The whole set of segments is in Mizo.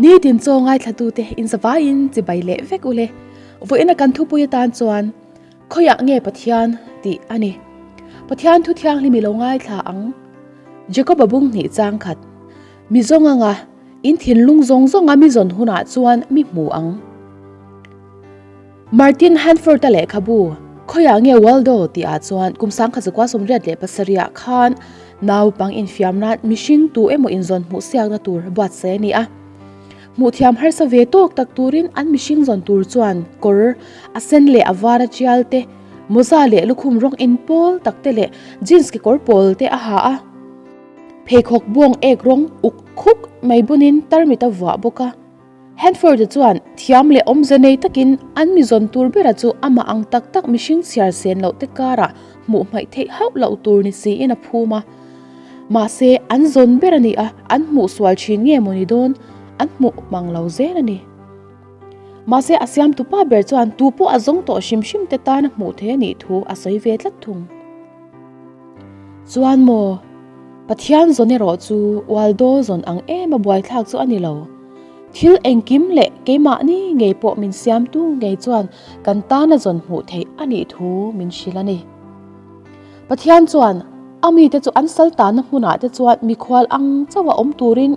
Nitin chaw ngaithlatute inzavaiin chibai leh vek ule. Vawiina kan thupui atan chuan Khawiah nge Pathian tih a ni. Pathian thu thianghlim i lo ngaithla ang. Jacob-a bung hnih chang khat. Mi zawng anga in thinlung zawng zawnga mi zawn hunah chuan mi hmu ang. Martin Hanford-a lehkhabu, Khawiah nge Waldo? tihah chuan kum 1987 ah khan naupang infiam nan mihring tu emaw inzawn hmuh siakna tur buatsaih a ni a. Hmuhthiam harsa ve tawk tak turin an mihring zawn tur chuan kawr a sen leh a var a tial te, mawza leh lukhum rawng inpawl tak te leh jeans kekawr pawl te a ha a. Pheikhawk buang ek rawng uk khuk mai bunin tarmit a vuah bawk a. Hanford-a chuan thiam leh awmze nei takin an mi zawn tur bera chu amah ang tak tak mihring chhiar sen loh te karah hmuh hmaih theih hauh loh tur ni siin a phum a. Mahse, an zawn ber a ni a, an hmuh sual thin nge maw ni dawn, an hmuh mang lo zel a ni. Mahse, a siamtupa ber chuan tu pawh a zawng tawh hrim hrim te tana hmuh theih a nih thu a sawi ve tlat thung. Chuan maw, Pathian zawn erawh chu Waldo zawn ang em a buaithlak chu a ni lo. Thil engkim leh keimahni ngei pawh min siamtu ngei chuan kan tana zawn hmuh theih a nih thu min hrilh a ni. Pathian chuan a mite chu an sal tanna hmunah te chuan mikhual ang chauha awm turin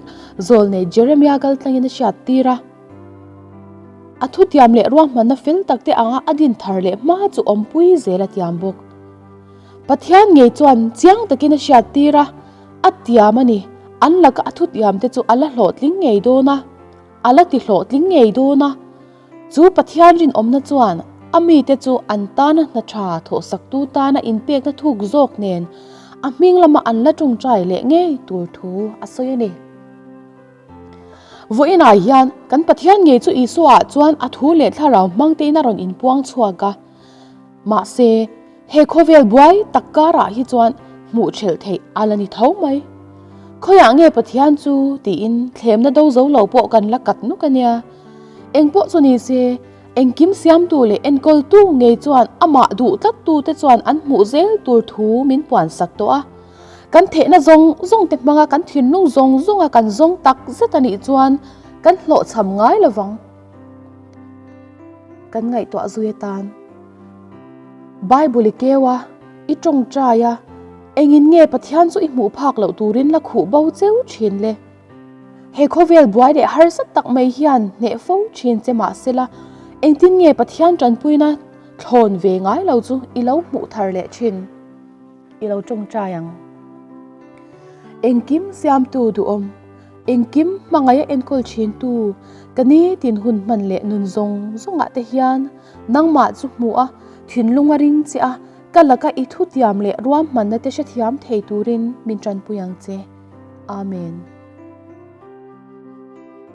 zawlnei Jeremia kaltlangin a hriattir a. A thutiam leh ruahmanna fel takte anga a din thar leh hma chu awmpui zel a tiam bawk. Pathian ngei chuan chiang takin a hriattir a, a tiam a ni. An laka a thutiam te chu a la hlawhtling ngei dawn a, a la ti hlawhtling ngei dawn a. Chu Pathian rinawmna chuan a mite chu an tana hna tha thawhsaktu tana inpekna thuk zawk nen a hming lama an la tawngtai leh ngei tur thu a sawi a ni. Vawiinah hian kan Pathian ngei chu Isua-ah chuan a thu leh thlarau hmang tein a rawn inpuang chhuak a. Mahse, he khawvel buai tak karah hi chuan hmuh thelh theih a la ni tho mai. Khawiah nge Pathian chu tiin thlemna do zo lo pawh kan la kat nuk a nia. Eng pawh chu ni se, engkim siamtu leh enkawltu ngei chuan amah duh tlattute chuan an hmuh zel tur thu min puansak tawh a. Kan theihna zawng zawng te hmanga kan thinlung zawng zawnga kan zawng tak zet a nih chuan kan hlawhchham ngai lo vang. Kan ngaihtuah zui atan Bible i keu a, i tawngtai a, engin nge Pathian chu i hmuh phak loh turin la khuh bo cheu thin le? He khawvel buai leh harsa tak mai hian hneh fo thin che mahsela engtin nge Pathian tanpuina thlawn ve ngai lo chu i lo hmuh thar leh thin? I lo tawngtai ang. Engkim siamtu duhawm, engkim hmangaih a enkawl thintu ka nitin hun hman leh nun zawng zawngah te hian nangmah chu hmuh a, thinlung a ring che a, ka laka i thutiam leh ruahmanna te hrethiam thei turin min tanpui ang che. Amen.